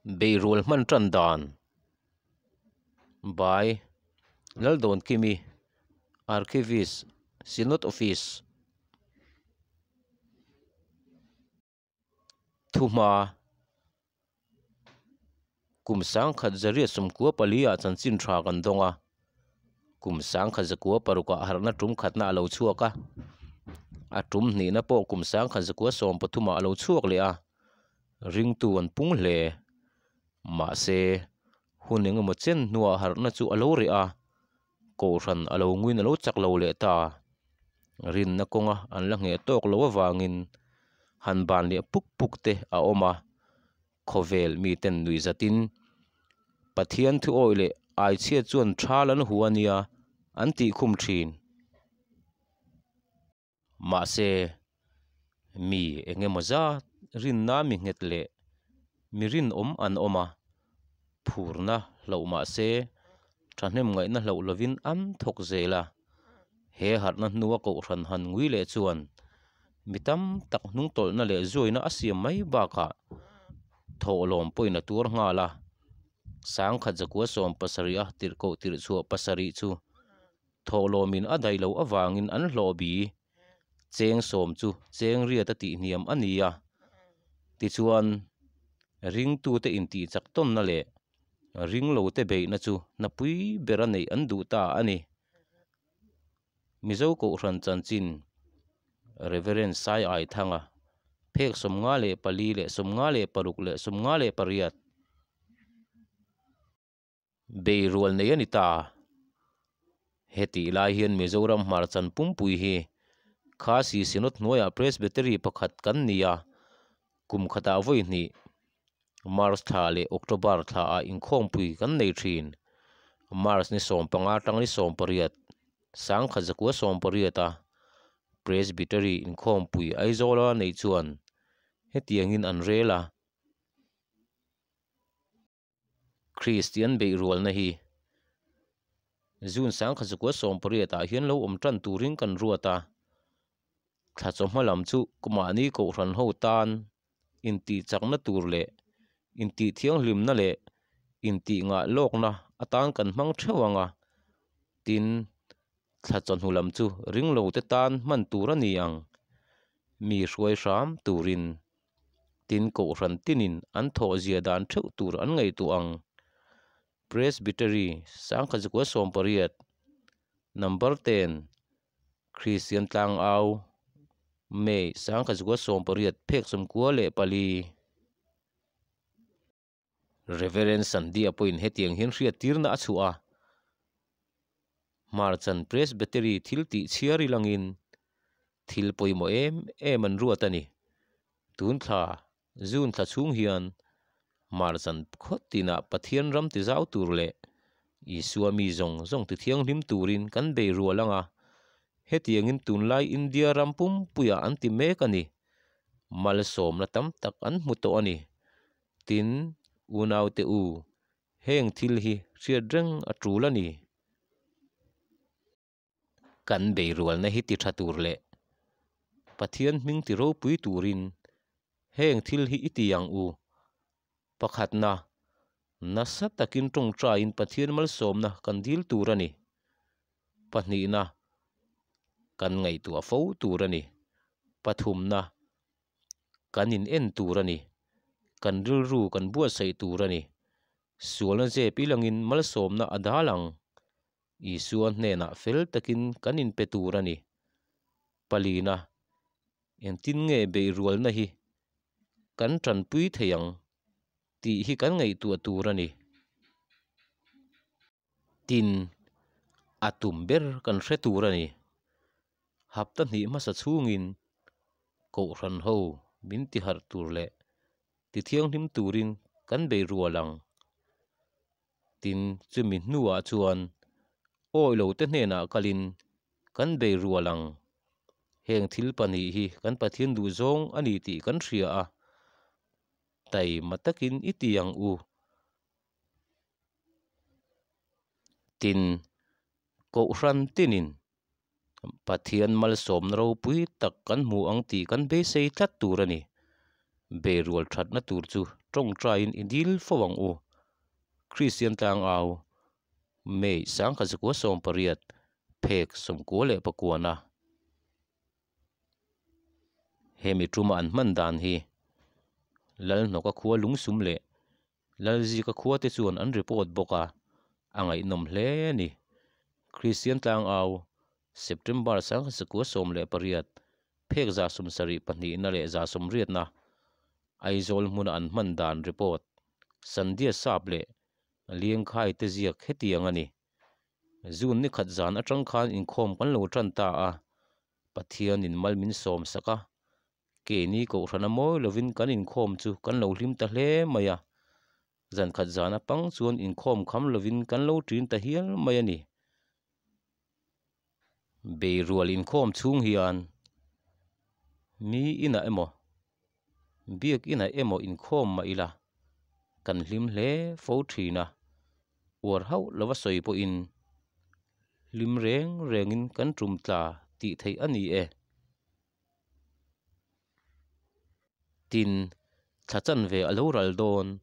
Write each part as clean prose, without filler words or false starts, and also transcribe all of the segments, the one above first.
Beirual hman tan dan by Laldawnkimi, Archivist, Synod Office. Thuhma Kum 1994 ah chanchin tha kan dawng a, kum 1996 ah harhna tum khatna a lo chhuak a, a tum hnihna pawh kum 1993 ah a lo chhuak leh a. Ringtu an pung hle. Mahse, hun engemaw chen hnuah harhna chu a lo reh a, kohhran a lo nguin a lo chak lo leh ta. Rinna kawnga an la ngheh tawk lo avangin han ban leh puk puk te a awm a, khawvel miten nuih zatin Pathian thu awih leh aichhia chuan thal an hu a nia an tih khum thin. Mahse, mi eng emaw zat rinna mi nghet leh mi rinawm an awm a, phurna hloh mah se thahnem ngaihna hloh lovin an thawk zel a. He harhna hnua kohhran han ngui leh chuan mi tam tak hnungtawlhna leh zuaina a siam mai bakah thawhlawm pawhin a tuar nghal a. 1970 a tirhkoh tirhchhuah pasarih chu Thawhlawmin a daih loh avangin an hlawh bi. Cheng sawm chu cheng riat a tihhniam a ni a. Tichuan, ringtute intihchak tawnna leh ringlote beihna chu hnapui bera neih an duh ta a ni. Mizo Kohhran chanchin Reverend Sai Aithanga, phek 54 leh 56 leh 58. Beirual nei a ni ta. Hetih lai hian Mizoram hmarchan pumpui hi Khasi Synod hnuaiah Presbytery pakhat kan ni a, kum khatah vawi hnih, March thla leh October thlaah inkhawmpui kan nei thin. March ni 15 atang ni 18, 1918 a Presbytery inkhawmpui Aizawla nei chuan hetiangin an rel a. Kristian beihrualna hi June 1918 ah hian lo awm tan turin kan ruat a, thla chawhma lam chu mahni kohhran ho tan intihchakna tur leh intihthianghlimna leh intihngah lawkna atan kan hmang theuh ang a, tin, thla chawhnu lam chu ringlote tan hman tur a ni ang, mi hruai hram turin. Tin, kohhran tinin an thawh zia dan theuh tur an ngaihtuah ang. Presbytery, 1918, Number ten, Kristian Tlangau, May, 1918, phek 94. Reverend Sandy-a pawhin hetiang hian hriattirna a chhuah a, Hmarchan Presbytery thil tih chhiar ilangin thil pawimawh em em an ruat a ni. Tun thla, June thla chhung hian Hmarchan khawt tinah Pathian ram ti zau tur leh Isua mi zawng zawng ti thianghlim turin kan bei rual ang a, hetiangin tunlai India ram pumpuiah an ti mek a ni. Malsawmna tam tak an hmu tawh a ni. Tin, unaute u, heng thil hi hriat reng a tul a ni. Kan beirualna hi ti tha tur leh Pathian hming ti ropui turin heng thil hi i ti ang u. Pakhatna, nasa takin tawngtaiin Pathian malsawmna kan dil tur a ni. Pahnihna, kan ngaihtuah fo tur a ni. Pathumna, Kan in en tur a ni. Kan rilru kan buatsaih tur a ni. Sualna zep ilangin malsawmna a dal ang. Isua hnenah fel takin kan inpe tur a ni. Palina, engtin nge beihrualna hi kan tanpui thei ang tih hi kan ngaihtuah tur a ni. Tin, a tum ber kan hre tur a ni. Hapta hnih hmasa chhungin Kohhran ho min ti harh tur leh ti thianghlim turin kan bei rual ang. Tin, chumi hnuah chuan awi lo te hnenah kalin kan bei rual ang. Heng thil pahnih hi kan Pathian duhzawng a ni tih kan hria a, taima takin i ti ang u. Tin, Kohhran tinin Pathian malsawmna ropui tak kan hmu ang tih kan beisei tlat tur a ni. Beirual thatna tur chu Tawngtaiin i dil fo ang u. Kristian tlangau, May 1918, phek 99-na. Hemi tuma an hman dan hi Lalhnawka khua lungsum leh Lalzika khua te chuan an report bawk a, a ngaihnawm hle a ni. Kristian tlangau, September 1918, phek 72 na leh 80 na Aizawl hmuna an hman dan report Sandhya Sap leh Liangkhai te ziak hetiang a ni. June ni khat zan atang khan inkhawm kan lo tan ta a, Pathianin mal min sawm sak a, keini kohhrana mawi lovin kan inkhawm chu kan lo hlim ta hle mai a, zan khat zan apang chuan inkhawm kham lovin kan lo ṭin ta hial mai a ni. Beirual inkhawm chhung hian mi inah emaw, biak inah emaw inkhawm mah ila kan hlim hle fo thin a, uar hauh lova sawi pawhin hlim reng rengin kan tum tla tih theih a ni e. Tin, thla chanve a lo ral dawn.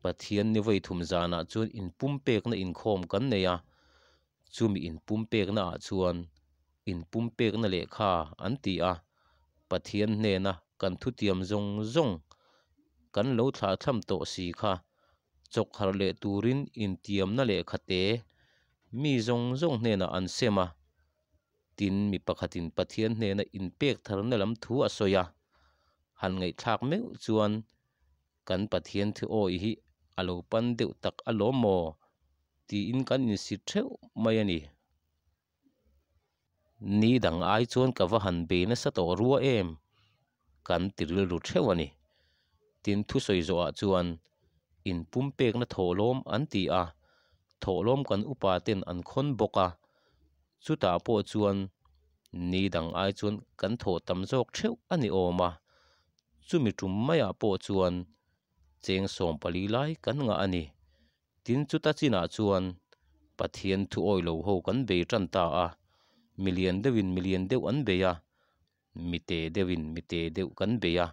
Pathian ni vawi thum zanah chuan inpumpekna inkhawm kan nei a, chumi inpumpekna ah chuan inpumpekna lehkha an ti a, Pathian hnena kan thutiam zawng zawng kan lo thlahthlam tawh si kha chawk harh leh turin intiamna lehkha te mi zawng zawng hnenah an sem a. Tin, mi pakhatin Pathian hnena inpek tharna lam thu a sawi a, han ngaihthlak meuh chuan kan Pathian thu awi hi a lo pan deuh tak alawm maw? tiin kan insit theuh mai a ni. Ni dang ai chuan ka va han bei nasa tawh rua em? Kan ti rilru theuh a ni. Tin, thusawi zawhah chuan inpumpekna thawhlawm an ti a, thawhlawm kan upa ten an khawn bawk a, chutah pawh chuan ni dang ai chuan kan thawh tam zawk theuh a ni awm a, chumi tum maiah pawh chuan cheng 14 lai kan ngah a ni. Tin, chuta chinah chuan Pathian thu awi lo ho kan bei tan ta a, milian deuhin milian deuh an bei a, mite deuhin mite deuh kan bei a,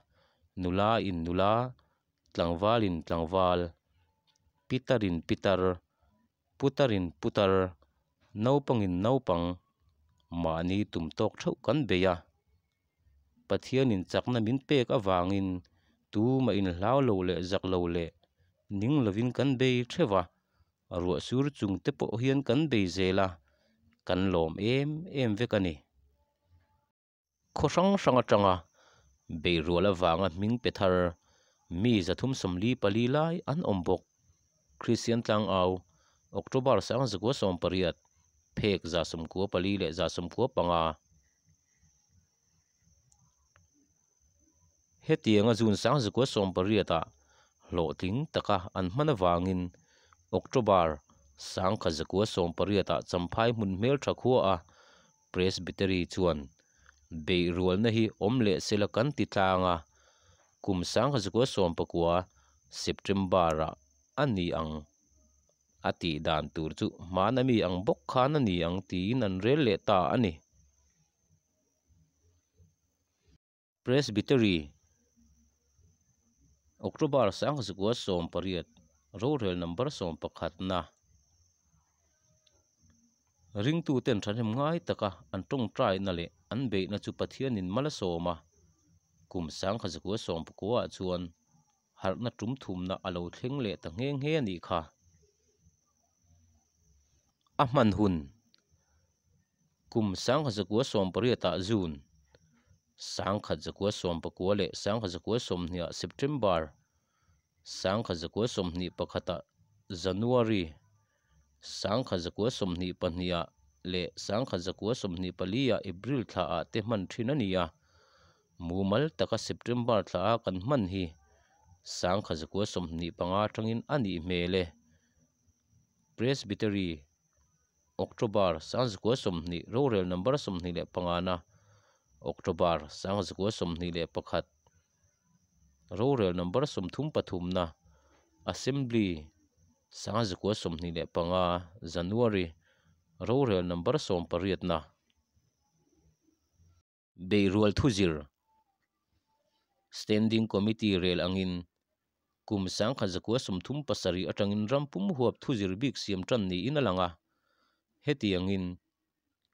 nula in nula, tlangval in tlangval, pitar in pitar, putar in putar, naupang in naupang, mahni tum tawk theuh kan bei a. Pathianin chakna min pek avangin tumah inhlau lo leh zak lo leh ning lovin kan bei theuh a, ruah sur chung te pawh hian kan bei zel a, kan lawm em em vek a ni. Khaw hrang hrang atanga beirual avanga hming pe thar mi 344 lai an awm bawk. Kristian Tlangau, October 1918, phek 94 leh 95. Hetianga June 1918 ah hlawhtling taka an hman avangin October 1918 ah Champhai hmun hmeltha khua a Presbytery chuan beihrualna hi awm leh sela kan ti tlang a, kum 1919 September ah a ni ang a tih dan tur chu hmana mi ang bawk khan a ni ang tiin an rel leh ta a ni. Presbytery, October 1918, rorel number 11 na. Ringtuten thahnem ngai taka an tawngtaina leh an beihna chu Pathianin mal a sawm a, kum 1919 ah chuan harhna tum thumna a lo thleng leh ta nghe nghe a nih kha. A hman hun Kum 1918 ah June, 1919 leh 1920 ah September, 1921 ah January, 1922 ah leh 1924 ah April thla ah te hman thin a ni a, mumal taka September thla a kan hman hi 1925 atangin a nih hmel e. Presbytery, October 1920 rorel number 25 na October 1921 rorel number 33 na Assembly 1925 January rorel number 18 na Beirual thuzir Standing Committee rel angin. Kum 1937 atangin ram pum huap thuzir bik siam tan niin a lang a. Hetiangin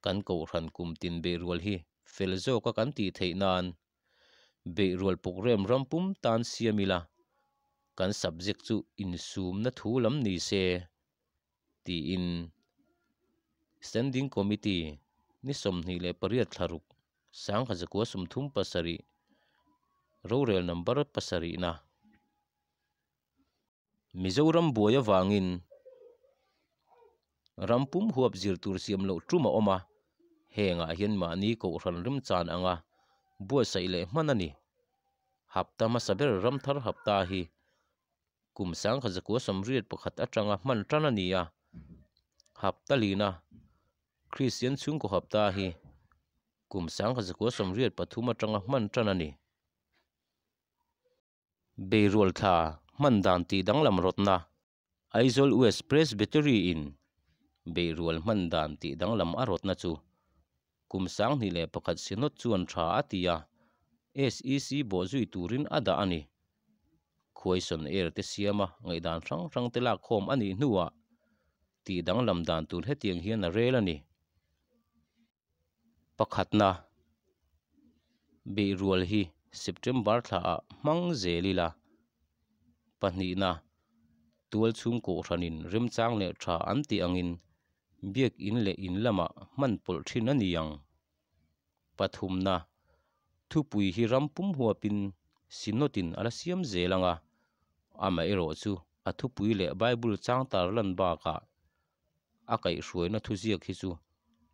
kan kohhran kum tin beihrual hi fel zawka kan tih theih nan beihrual programme ram pum tan siam ila, kan subject chu insumna thu lam ni se tiin Standing Committee ni 28 thla ruk 1937 rorel number pasarih na. Mizoram buai avangin ram pum huap zir tur siam loh tum a awm a, hengah hian mahni kohhran remchan anga buatsaih leh hman a ni. Hapta hmasa ber Ramthar Hapta hi kum 1981 atanga hman tan a ni a, hapta lina Kristian chhungkaw hapta hi kum 1983 atanga hman tan a ni. Beirual thla hman dan tih danglam rawtna Aizawl West Presbytery in beirual hman dan tih danglam a rawtna chu kum 2001 Synod chuan tha a ti a, SEC bawhzui turin a dah a ni. Khuaison air te siama ngaihdan hrang hrang te lakkhawm a nih hnuah tih danglam dan tur hetiang hian a rel a ni. Pakhatna, Beirual hi September thlaah hmang zel ila. Pahnihna, Tual chhung kohhranin remchang leh tha an tih angin biakin leh in lamah hman pawlh thin a ni ang. Pathumna, Thupui hi ram pum huapin Synod-in a la siam zel ang a, amaherawh chu a thupui leh Bible chang tar lan bakah a kaihhruaina thuziak hi chu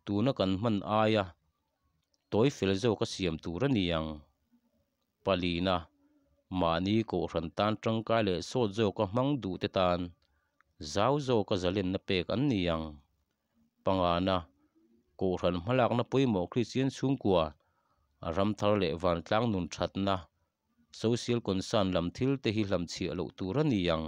tuna kan hman aia tawi fel zawka siam tur a ni ang. Palina, mahni kohhran tan tangkai leh sawt zawka hmang duhte tan zau zawka zalenna pek an ni ang. Pangana, kohhran hmalakna pawimawh Kristian chhungkua, ram thar leh vantlang nun thatna, social concern lam thil te hi hlamchhiah loh tur a ni ang.